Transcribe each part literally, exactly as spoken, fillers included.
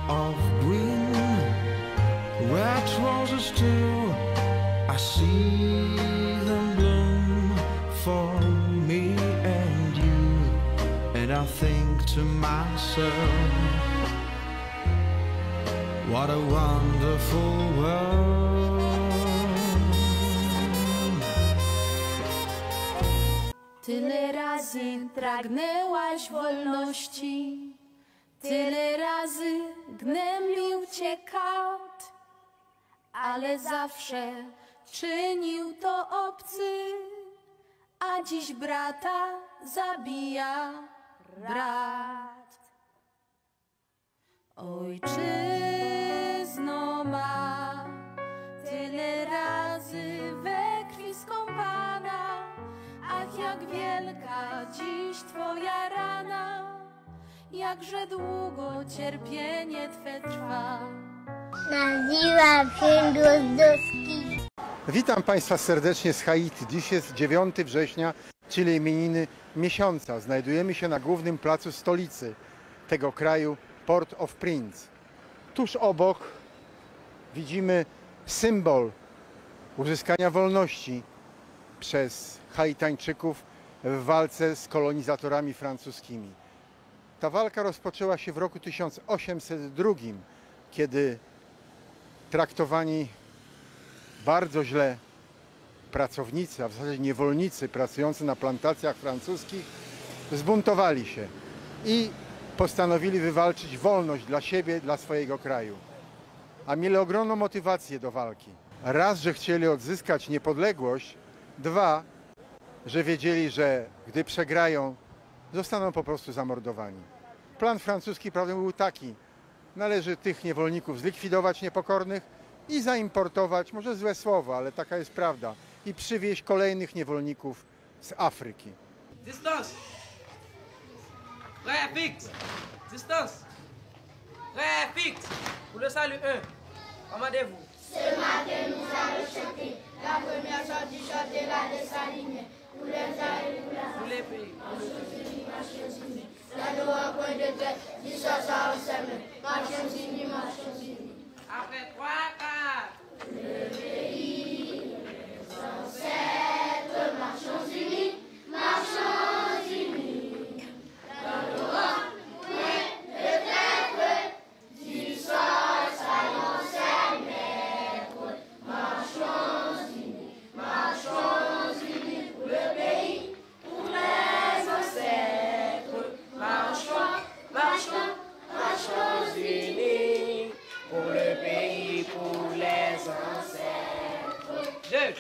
of green, red roses too. I see them bloom for me and you, and I think to myself, what a wonderful world. Tyle razy pragnęłaś wolności, tyle razy gnębił cię kat, ale zawsze czynił to obcy, a dziś brata zabija brat. Ojczyzno ma, tyle razy we krwi skąpana, ach, jak wielka dziś twoja rana, jakże długo cierpienie twe trwa. Nazywam się Drozdowski. Witam Państwa serdecznie z Haiti. Dziś jest dziewiąty września, czyli imieniny miesiąca. Znajdujemy się na głównym placu stolicy tego kraju, Port-au-Prince. Tuż obok widzimy symbol uzyskania wolności przez Haitańczyków w walce z kolonizatorami francuskimi. Ta walka rozpoczęła się w roku tysiąc osiemset drugim, kiedy traktowani bardzo źle pracownicy, a w zasadzie niewolnicy pracujący na plantacjach francuskich zbuntowali się i postanowili wywalczyć wolność dla siebie, dla swojego kraju. A mieli ogromną motywację do walki. Raz, że chcieli odzyskać niepodległość, dwa, że wiedzieli, że gdy przegrają, zostaną po prostu zamordowani. Plan francuski, prawda, był taki: należy tych niewolników zlikwidować, niepokornych, i zaimportować, może złe słowo, ale taka jest prawda, i przywieźć kolejnych niewolników z Afryki. Distance. Prêt, fixe. Distance. Prêt, fixe. Pour le salut, un. Commandez-vous. Ce matin, nous allons chanter la première sortie, chanter la Dessalines. Pour les pays, pour les pays. Marchons unis, marchons unis. Dans nos rangs, point de traite, du sang, ça, on s'aime. Marchons unis, marchons unis. Après trois, quatre. Le pays, les ancêtres, marchons unis, marchons unis. Dans nos rangs, point de traite, du sang, ça, on s'aime. Marchons unis, marchons unis pour le pays. Pour les ancêtres, marchons, marchons, marchons unis. Pour le pays, pour les ancêtres. Deux.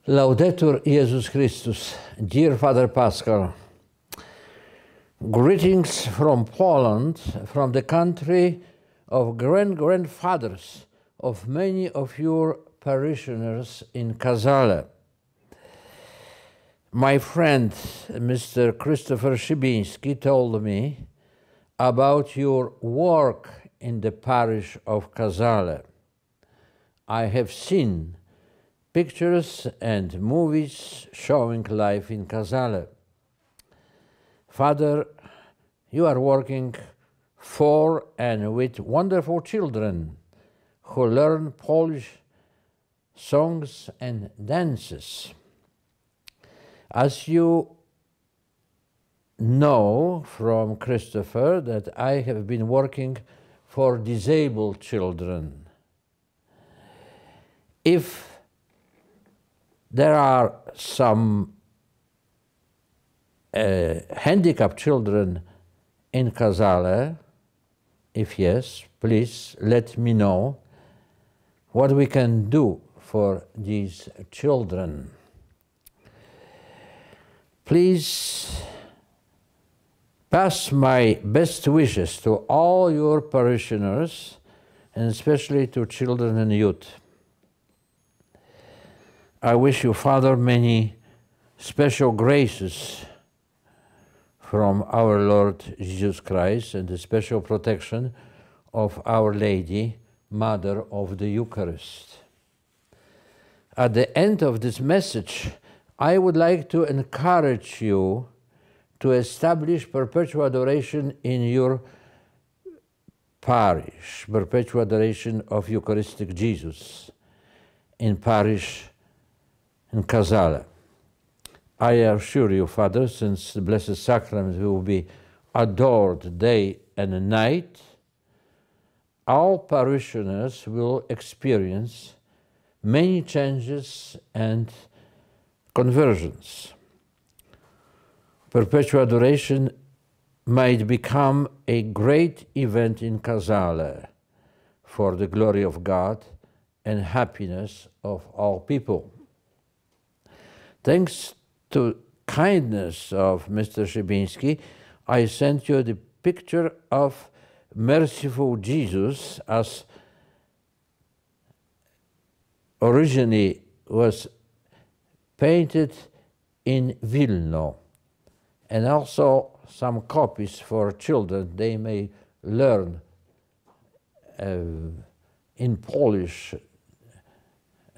Laudetur Jesus Christus. Dear Father Pascal, greetings from Poland, from the country of grand-grandfathers of many of your parishioners in Casale. My friend, Mister Christopher Szybiński, told me about your work in the parish of Casale. I have seen pictures and movies showing life in Casale. Father, you are working for and with wonderful children who learn Polish songs and dances. As you know from Christopher that I have been working for disabled children. If there are some uh, handicapped children in Casale, if yes, please let me know what we can do for these children. Please pass my best wishes to all your parishioners, and especially to children and youth. I wish you, Father, many special graces from our Lord Jesus Christ and the special protection of Our Lady Mother of the Eucharist. At the end of this message, I would like to encourage you to establish perpetual adoration in your parish, perpetual adoration of Eucharistic Jesus in parish in Casale. I assure you, Father, since the Blessed Sacrament will be adored day and night, our parishioners will experience many changes and conversions. Perpetual adoration might become a great event in Casale for the glory of God and happiness of all people. Thanks to kindness of Mister Shibinski, I sent you the picture of merciful Jesus as originally was painted in Wilno, and also some copies for children they may learn uh, in Polish.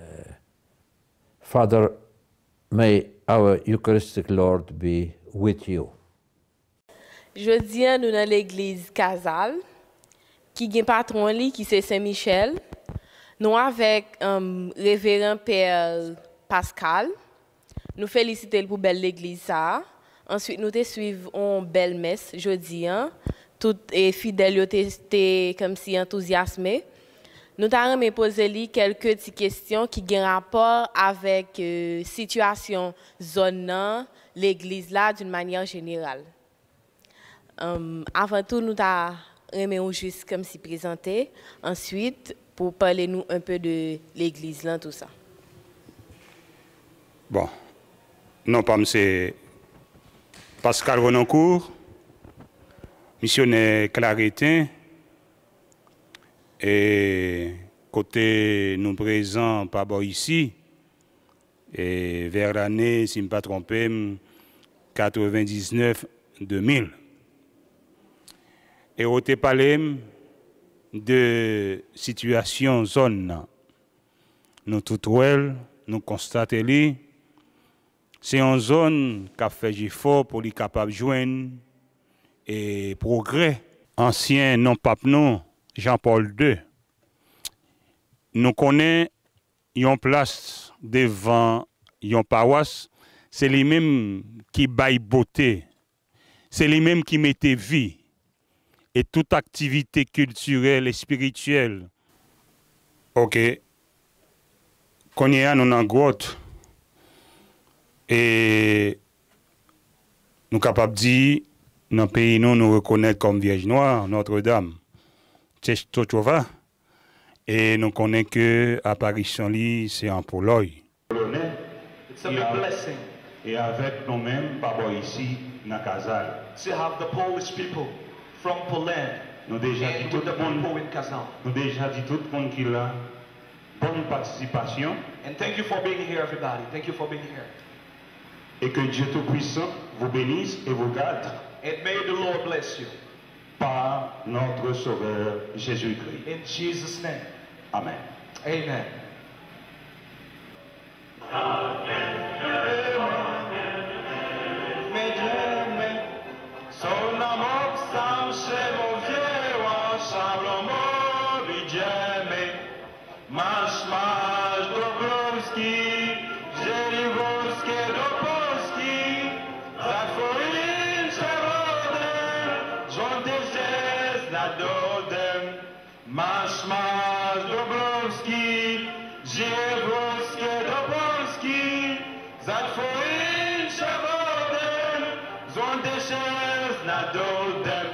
Uh, Father, may our Eucharistic Lord be with you. Jodi a, nou nan legliz Kazal, ki gen patwon li, ki se Sen Michèl. Nou avèk um, Reveran Pè Pascal. Nou felisite l pou bèl legliz sa a. Answit, nou te swiv yon bèl mès jodi a. Tout e, fidèl yo te, te kòmsi antouzyasme. Nou ta renmen poze li kèlke ti kesyon ki gen rapò avèk e, sitiyasyon zòn nan, legliz la, d'une manière générale. Um, avan tou, nou ta renmen ou jis kòmsi prezante, answit, pou pale nou un peu de legliz lan, tou sa. Bon, non pa m se Pascal Renoncourt, misyonè Klareten, e kote nou prezan pa bò isi, e vè lane, si m pa twonpe m, katrevendiznèf, de mil. E ou te pale m de sitiyasyon zòn nan. Nou tout wè l, nou konstate li. Se yon zòn k ap fè jefò pou li kapab jwenn e pwogrè. Ansyen non pap nou, Jean Paul de, nou konnen yon plas devan yon pawas, se li menm ki bay bote, se li menm ki mete vi, e tout aktivite kiltirèl, espirityèl. Oke. Kounye a, nou nan gwòt. E nou kapab di, nan peyi nou, nou rekonèt kòm Vyèj Nwa, Notre Dame, Czestochowa. E nou konnen ke aparisyon li se an Polòy. Polonè It's a big blessing e avèk nou menm pa bò isi nan Kazal. To have the Polish people from Poland Nou deja di and with tout the moun, people in Kazan. Nou deja di tout moun ki la, bòn patisipasyon. And thank you for being here, everybody. Thank you for being here. Et que Dieu Tout-Puissant vous bénisse et vous garde. And may the Lord bless you. Par notre Sauveur Jésus-Christ. In Jesus' name. Amen. Amen. Masz, masz, Dobrowski, Żeliwowskie, Dopolski, Zatworin, Przewoden, rząd jest nad lodem. Masz, masz, Dobrowski, Żeliwowskie, Dopolski, Zatworin, Przewoden, rząd jest nad lodem.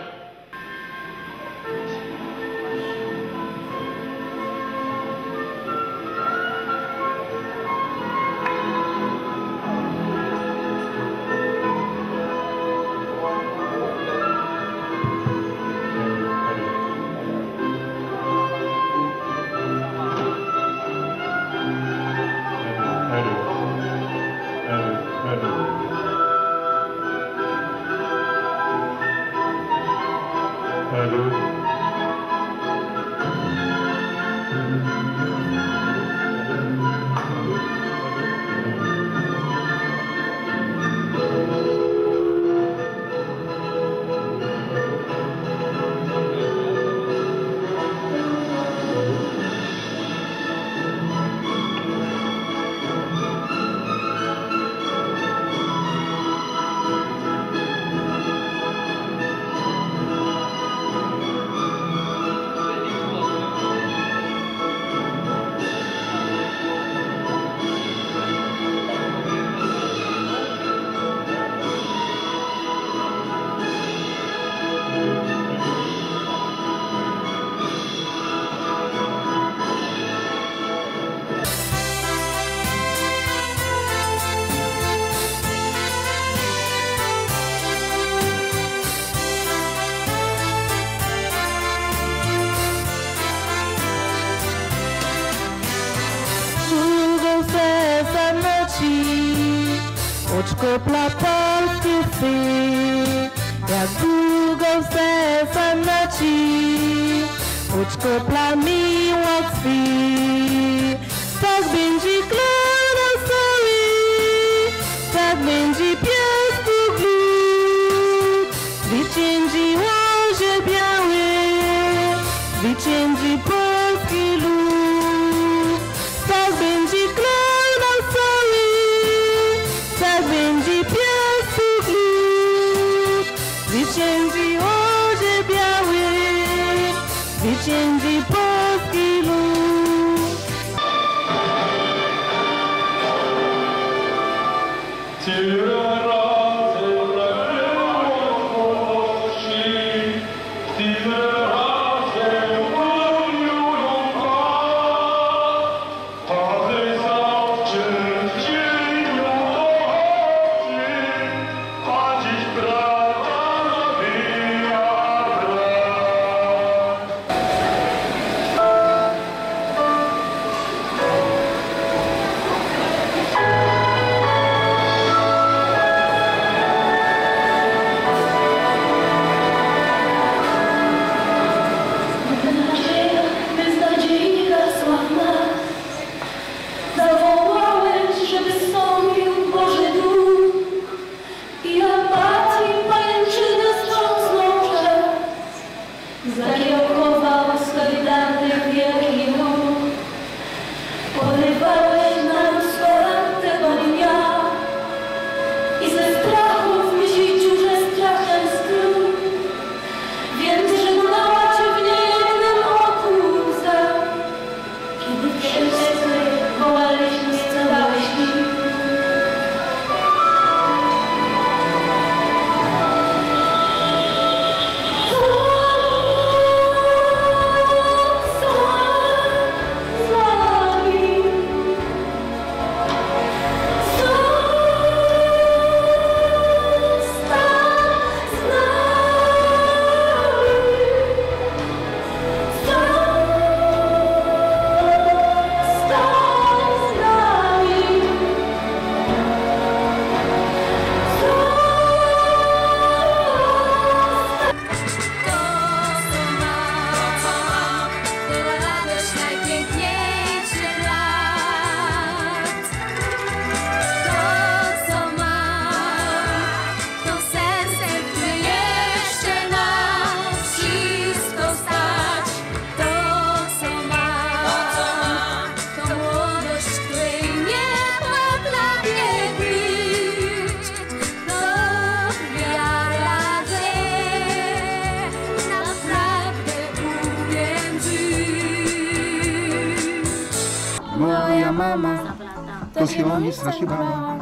Chkopla Polski, jak długo w se sam na ci. Chkopla miłość fi. Tak będzie klona soli, tak będzie piastu glut. Zwyciężi orzeł biały, zwyciężi polski lud. Tak będzie klona soli, tak będzie piastu glut. Zwyciężi orzeł biały, zwyciężi polski lud. Tyle razy pragnęło wolności, tyle razy bronił ją brat. Bez nadziei wyrosła w nas. Zawołałeś, żeby stąpił Boży Duch i apatii pajęczyny strząsnął wszak. Zakiełkował solidarny wielki ruch. Podrywałeś nam z kolan tego dnia i ze strachu w myśli dziurze strachem skrył. Więc żegnała cię w niejednym oku łza. Kiedy wszyscy wołaliśmy z całych sił. To, co ma, to serce, które jeszcze na wszystko stać. To, co ma, to młodość, której nie potrafię bić. To wiara, że naprawdę umiem żyć. Moja mama to się nie zaszibała.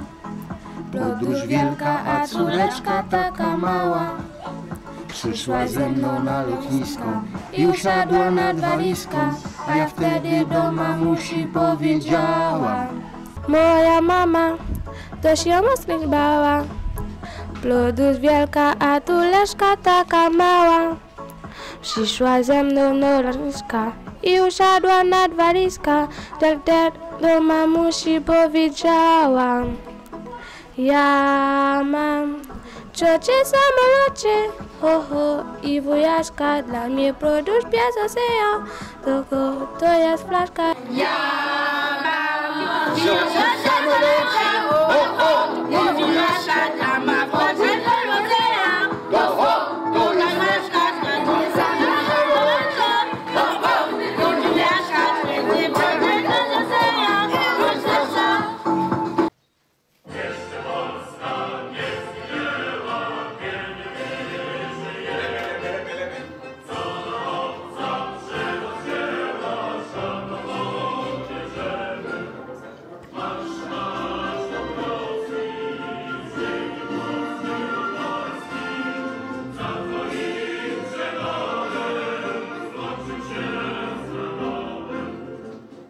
Podróż wielka, a córeczka taka mała. Przyszła ze mną na lotnisko i usiadła nad walizką, a ja wtedy do mamusi powiedziała: Moja mama to się rozgrzebała. Podróż wielka, a córeczka taka mała. Przyszła ze mną na lotnisko i usiadła nad walizką, wtedy do mamusi powiedziała: Ja mam w cioci samolocie, ho, ho, i wujaszka dla mnie podróż przez ocean, dokąd to jest flaszka. Ja mam w cioci samolocie, ho, ho, i wujaszka dla mnie podróż przez ocean, ho, ho, to jest flaszka dla mnie samolocie, ho, ho, i wujaszka dla mnie podróż przez ocean, ho, ho, ho.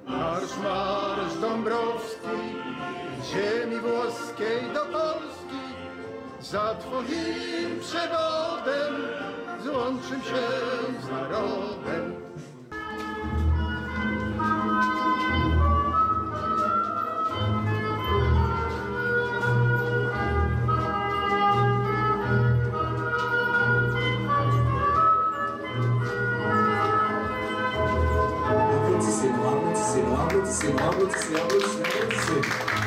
Marsz, marsz Dąbrowski, z ziemi włoskiej do Polski. Za twoim przewodem złączym się z narodem. Aplodise nou, aplodise nou, aplodise, aplodise, aplodise.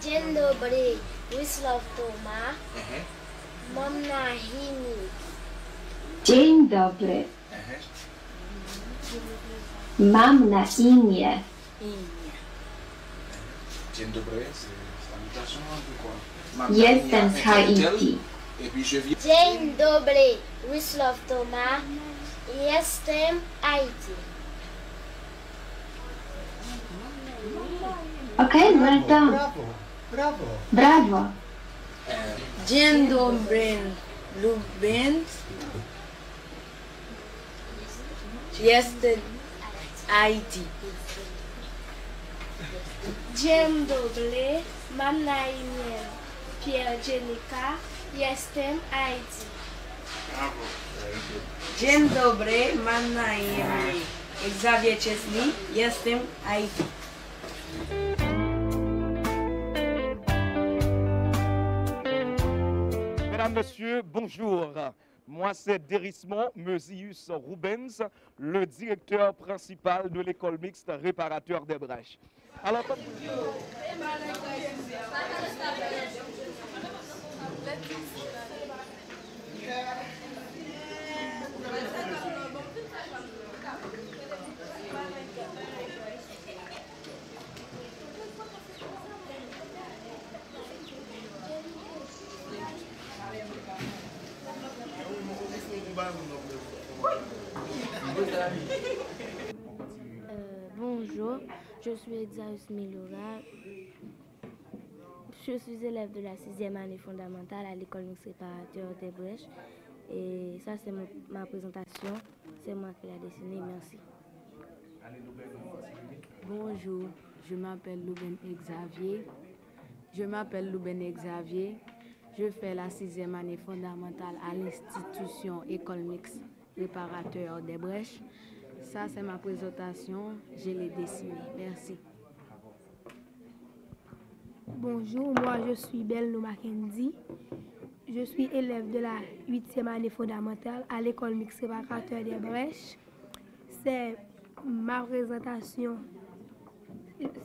Dzień dobry, Wislaw Toma. Mhm. Mam na imię. Dzień dobry. Mhm. Mam na imię. Imię. Dzień dobry, se salitasyon an, poukwa? Jestem z Haiti. Epi je viens. Dzień dobry, Wislaw Toma. Jestem Haiti. Ok, well done. Bravo, bravo. Bravo. Dzień dobry, Lubens. Jestem Haiti. Dzień dobry, mam na imię Pierre Jenica, jestem Haiti. Dzień dobry, mam na imię Xavier Chesney, jestem Haiti. Mesdames, Messieurs, bonjour. Moi, c'est Derismond Meusius Rubens, le directeur principal de l'école mixte Réparateur des Brèches. Alors, comme Euh, bonjour, je suis Exaeus Milora. Je suis élève de la sixième année fondamentale à l'école mixte préparatoire des Brèches. Et ça, c'est mon- ma présentation. C'est moi qui l'a dessinée. Merci. Bonjour, je m'appelle Louben Xavier. Je m'appelle Louben Xavier. Je fais la sixième année fondamentale à l'institution École Mixte Préparateur des Brèches. Ça, c'est ma présentation. Je l'ai dessinée. Merci. Bonjour, moi je suis Belno Mackendy. Je suis élève de la huitième année fondamentale à l'école mixte préparatoire des Brèches. C'est ma présentation.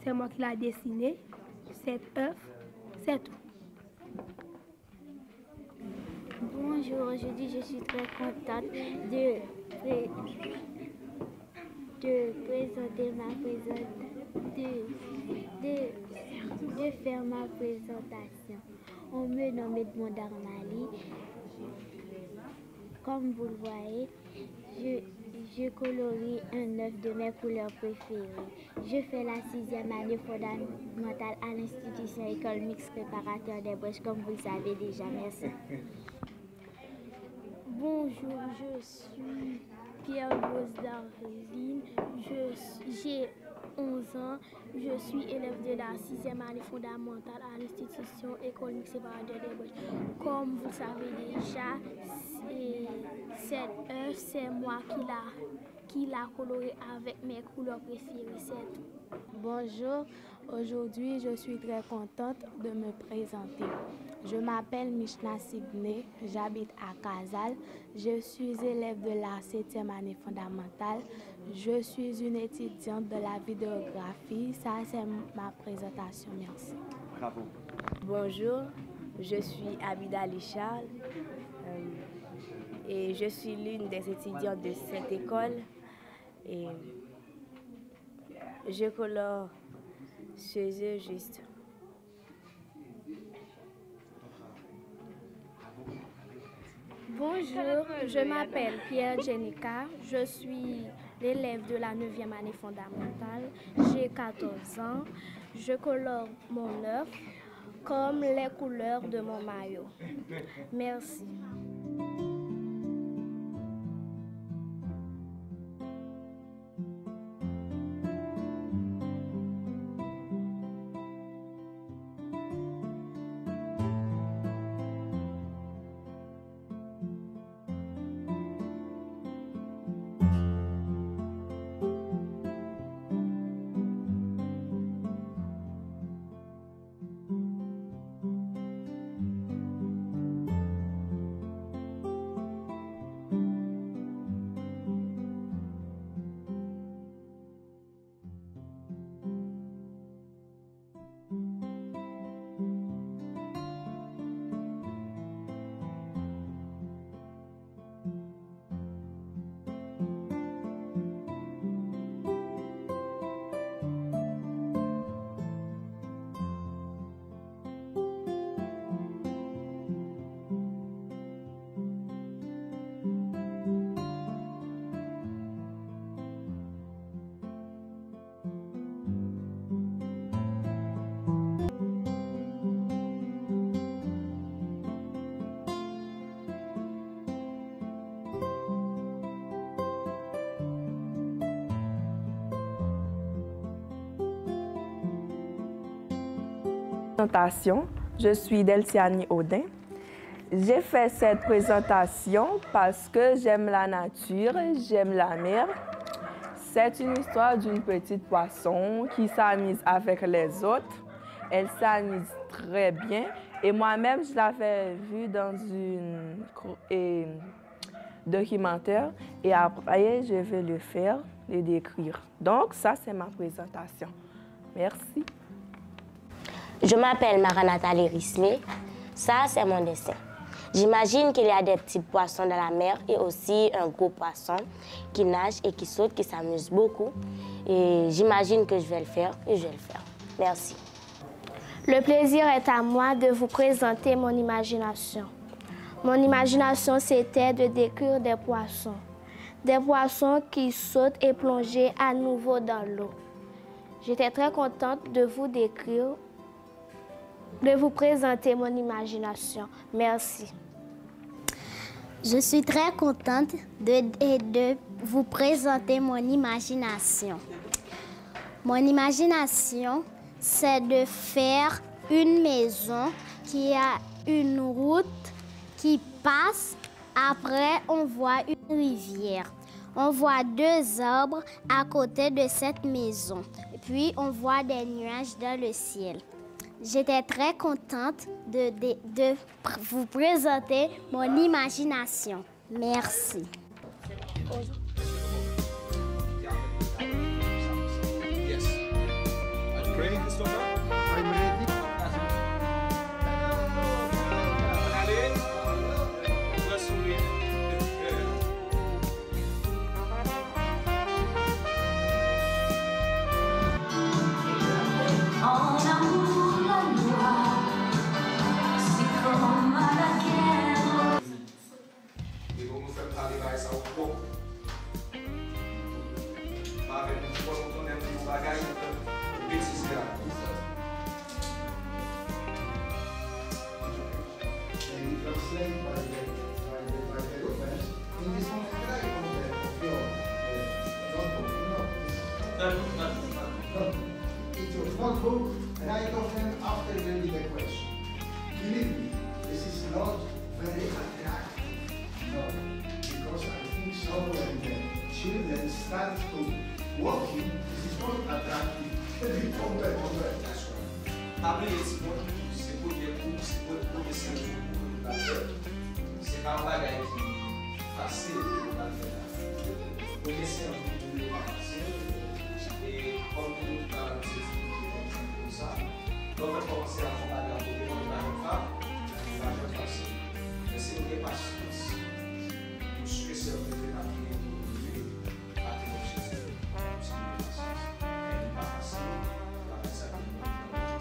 C'est moi qui l'a dessinée. Cet œuf, c'est tout. Bonjour, aujourd'hui je suis très contente de, pré- de présenter ma présent- de, de, de faire ma présentation. On me nomme Edmond Darmaly. Comme vous le voyez, je, je colorie un œuf de mes couleurs préférées. Je fais la sixième année fondamentale à l'institution École Mixte Préparatoire des Brèches, comme vous le savez déjà. Merci. Bonjour, je suis Pierre Rose Darline. Je suis- j'ai onze ans. Je suis élève de la sixième année fondamentale à l'institution École Mixte Préparatoire des Brèches. Comme vous le savez déjà, c'est- cet œuf, c'est moi qui l'a, qui l'a coloré avec mes couleurs préférées, c'est tout. Bonjour, aujourd'hui je suis très contente de me présenter. Je m'appelle Michna Signé, j'habite à Casal. Je suis élève de la septième année fondamentale. Je suis une étudiante de la vidéographie. Ça, c'est ma présentation. Merci. Bravo. Bonjour, je suis Abidali Charles, euh, et je suis l'une des étudiantes de cette école. Et je colore ce jeu juste. Bonjour, je m'appelle Pierre Jenica, je suis l'élève de la neuvième année fondamentale, j'ai quatorze ans, je colore mon œuf comme les couleurs de mon maillot. Merci. Présentation, je suis Delciani Audin. J'ai fait cette présentation parce que j'aime la nature, j'aime la mer. C'est une histoire d'une petite poisson qui s'amuse avec les autres. Elle s'amuse très bien. Et moi-même, je l'avais vue dans une cro- et documentaire. Et après, je vais le faire, le décrire. Donc, ça, c'est ma présentation. Merci. Je m'appelle Maranatha Lérismé. Ça, c'est mon dessin. J'imagine qu'il y a des petits poissons dans la mer et aussi un gros poisson qui nage et qui saute, qui s'amuse beaucoup. Et j'imagine que je vais le faire et je vais le faire. Merci. Le plaisir est à moi de vous présenter mon imagination. Mon imagination, c'était de décrire des poissons. Des poissons qui sautent et plongent à nouveau dans l'eau. J'étais très contente de vous décrire, de vous présenter mon imagination. Merci. Je suis très contente de, de, de vous présenter mon imagination. Mon imagination, c'est de faire une maison qui a une route qui passe. Après, on voit une rivière. On voit deux arbres à côté de cette maison. Puis, on voit des nuages dans le ciel. J'étais très contente de, de, de pr- vous présenter mon imagination. Merci. Yes. Are you ready, Christopher? I'm ready. Allez. Pran souri. E bon, nou fè m pale bagay sa yo twòp. M avè nou twò lontan, lè m di yon bagay, nou fè m betize a. And he translate by the, by the, by the Romans, and this one, and I come there of your, uh, notebook, you know, this, no, it was notebook, and I told them after you read the question. Believe me, this is not very attractive. No, because I think so when the children start to walking, this is not attractive. Epi tonbe, tonbe, that's right. Pa bliye timoun, se premye kou, se pre- premye sèvis pou nou pral fè. Se pa yon bagay ki fasil pou nou pral fè la. Premye sèvis pou nou pa fasil. E kòm nou tout pral analize ti konsa, lè w fèk kòmanse ak yon bagay, ou te konn pa janm fè, li pa janm fasil. Men si nou gen pasyans, nou si ke sèvis ke n ap genyen pou nou rive atteindre objectif, nou si nou gen pasyans. Men li pa fasil, bagay sa ke nou pral fè nan jodi a.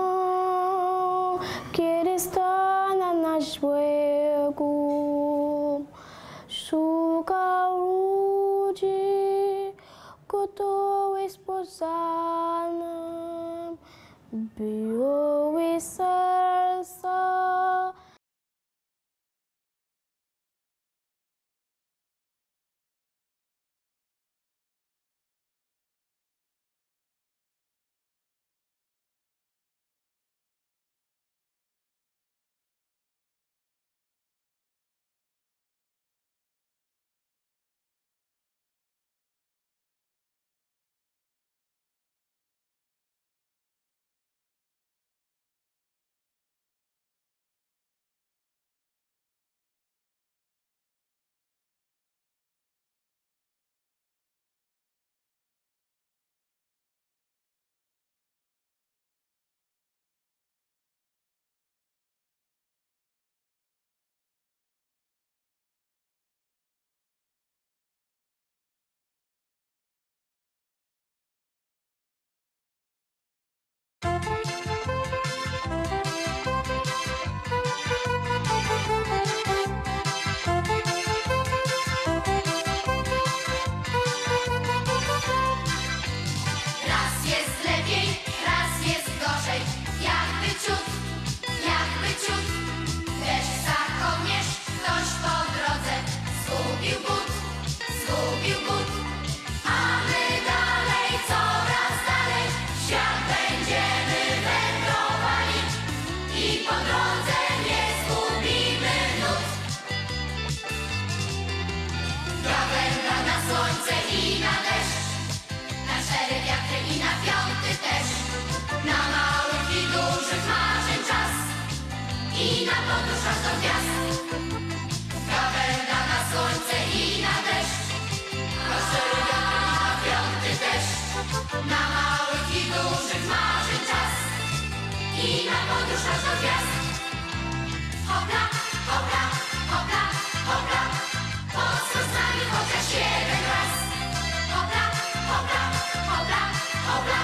Pão que está na nas juego, suka uji, kuto esposana, bio e salsa. Gwiazd. Gawenda na słońce i na deszcz, na szczery wiatr i na piąty deszcz, na małych i dużych marzeń czas i na podróż aż do gwiazd. Hopla, hopla, hopla, hopla, pozwól z nami chociaż jeden raz. Hopla, hopla, hopla, hopla,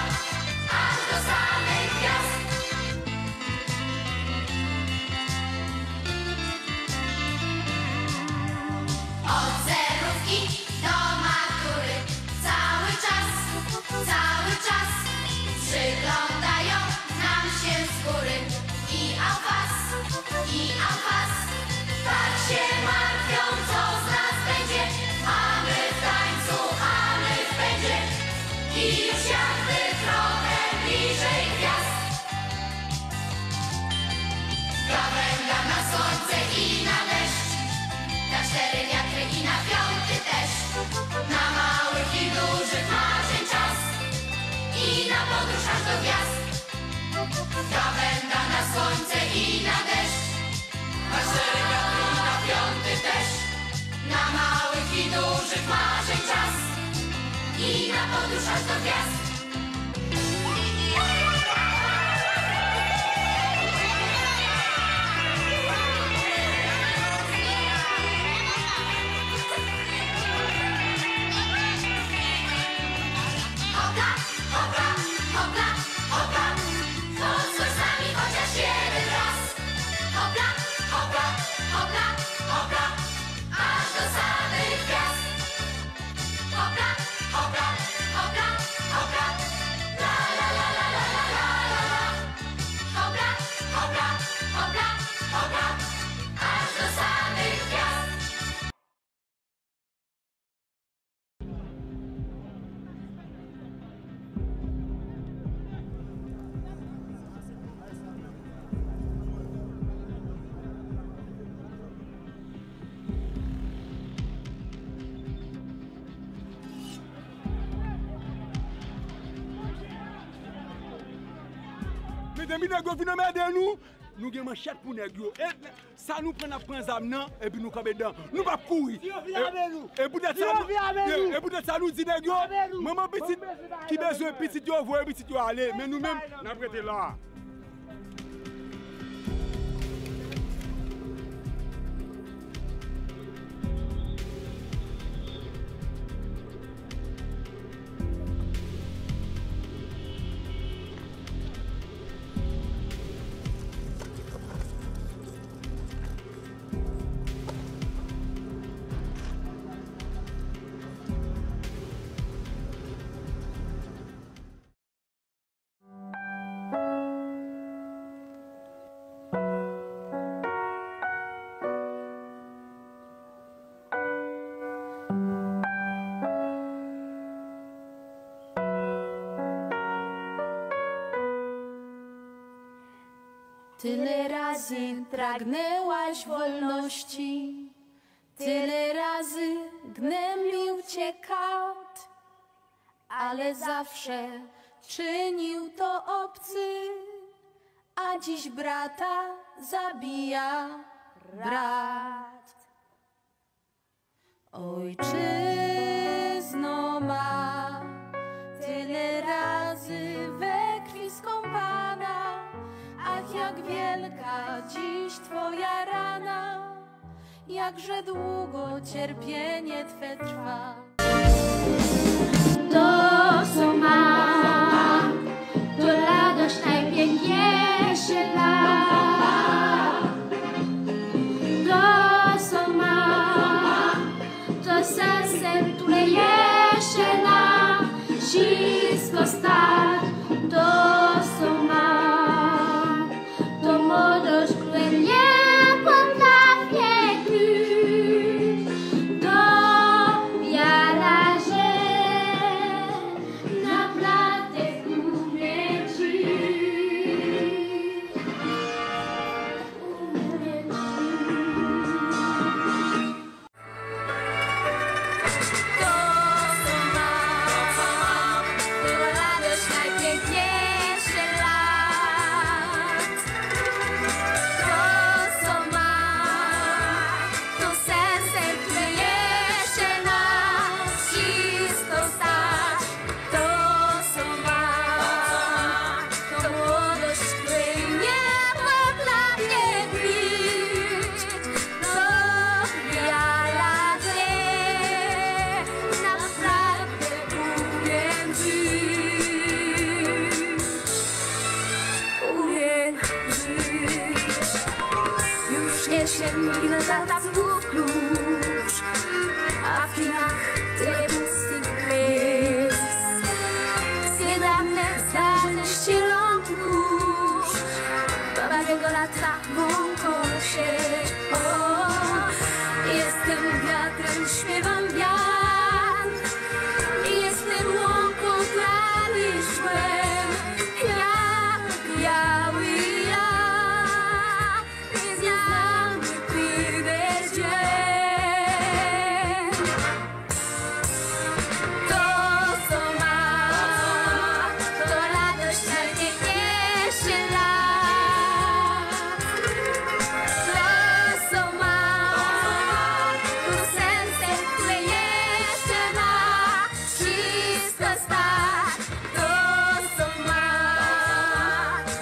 aż do samych gwiazd. Od zerówki do matury cały czas, cały czas przyglądają nam się z góry i au face, i au face. Tak się martwią, co z nas będzie, a my w tańcu, a my w pędzie. I już jakby trochę bliżej gwiazd. Gawenda na słońce i na deszcz, na cztery wiatry i na piąty deszcz, na małych i dużych marzeń czas i na podróż aż do gwiazd. Gawenda na słońce i na deszcz, na szczery wiatr i na piąty deszcz, na małych i dużych marzeń czas i na podróż aż do gwiazd. Hopla, hopla, hopla, hopla, pozwól z nami chociaż jeden raz. Hopla, hopla, hopla, hopla, aż do samych gwiazd. Hopla, hopla, hopla, hopla, la, la, la. Hopla, hopla, hopla, hopla, aż do samych gwiazd. Men depi nèg yo vin anmède nou, nou gen manchèt pou nèg yo. E sa nou pran, n ap pran zam nan, epi nou kanpe dedan. Nou p ap kouri. Si yo vle avè nou. E poutèt sa nou, e poutèt sa nou di nèg yo, manman pitit ki bezwen pitit yo, voye pitit yo ale. Men nou menm, n ap rete la. Tyle razy pragnęłaś wolności, tyle razy gnębił cię kat, ale zawsze czynił to obcy, a dziś brata zabija brat. Ojczyzno ma, tyle razy we krwi skąpana, ach, jak wielka dziś twoja rana, jakże długo cierpienie twe trwa. To są ma, to radość najpiękniejsza la. To są ma, to serce, które jeszcze na wszystko stać. To są ma, to młodość, której nie potrafię kryć. To wiara. Ile lat za klucz, a w kinach tyle pustych gwiazd. Z niedawna znalazł się ląd mórz, baba jego lata wąkosy. O, jestem wiatrem, śpiewam wiatr, jestem łąką, trawisz głęb, jak biały las. Wszystko stać, to co ma,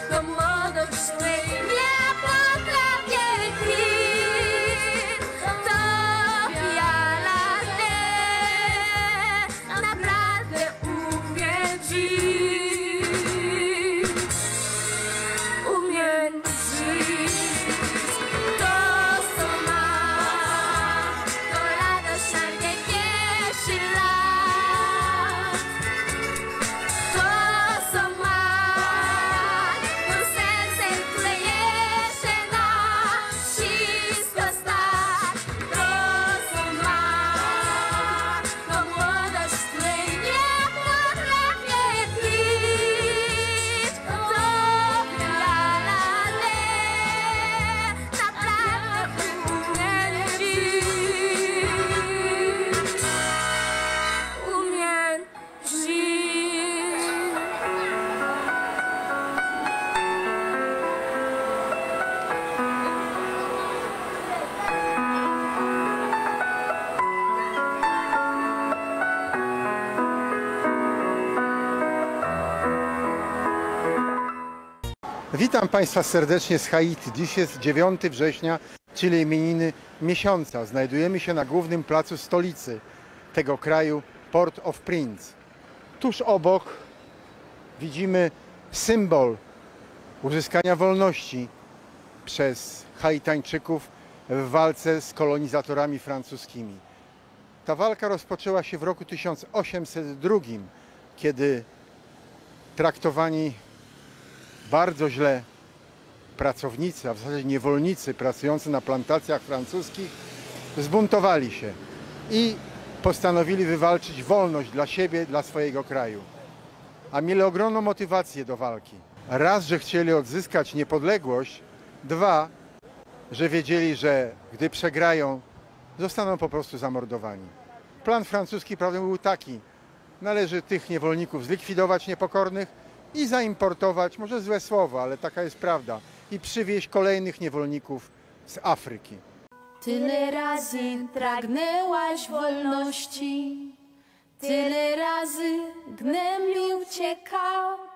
to młodość, której nie potrafię kryć. To wiele lat, naprawdę umiem żyć. Umiem żyć. To, co ma, to radość najpiękniejszych lat. To, co ma, to serce, które jeszcze na wszystko stać. To, co ma, to młodość, której nie potrafię pić. To wiele lat, naprawdę umiem żyć. Umiem żyć. Witam Państwa serdecznie z Haiti. Dziś jest dziewiątego września, czyli imieniny miesiąca. Znajdujemy się na głównym placu stolicy tego kraju, Port-au-Prince. Tuż obok widzimy symbol uzyskania wolności przez Haitańczyków w walce z kolonizatorami francuskimi. Ta walka rozpoczęła się w roku tysiąc osiemset drugim, kiedy traktowani bardzo źle pracownicy, a w zasadzie niewolnicy pracujący na plantacjach francuskich zbuntowali się i postanowili wywalczyć wolność dla siebie, dla swojego kraju. A mieli ogromną motywację do walki. Raz, że chcieli odzyskać niepodległość, dwa, że wiedzieli, że gdy przegrają, zostaną po prostu zamordowani. Plan francuski, prawda, był taki: należy tych niewolników zlikwidować, niepokornych, i zaimportować, może złe słowo, ale taka jest prawda, i przywieźć kolejnych niewolników z Afryki. Tyle razy pragnęłaś wolności, tyle razy gnębił cię kark.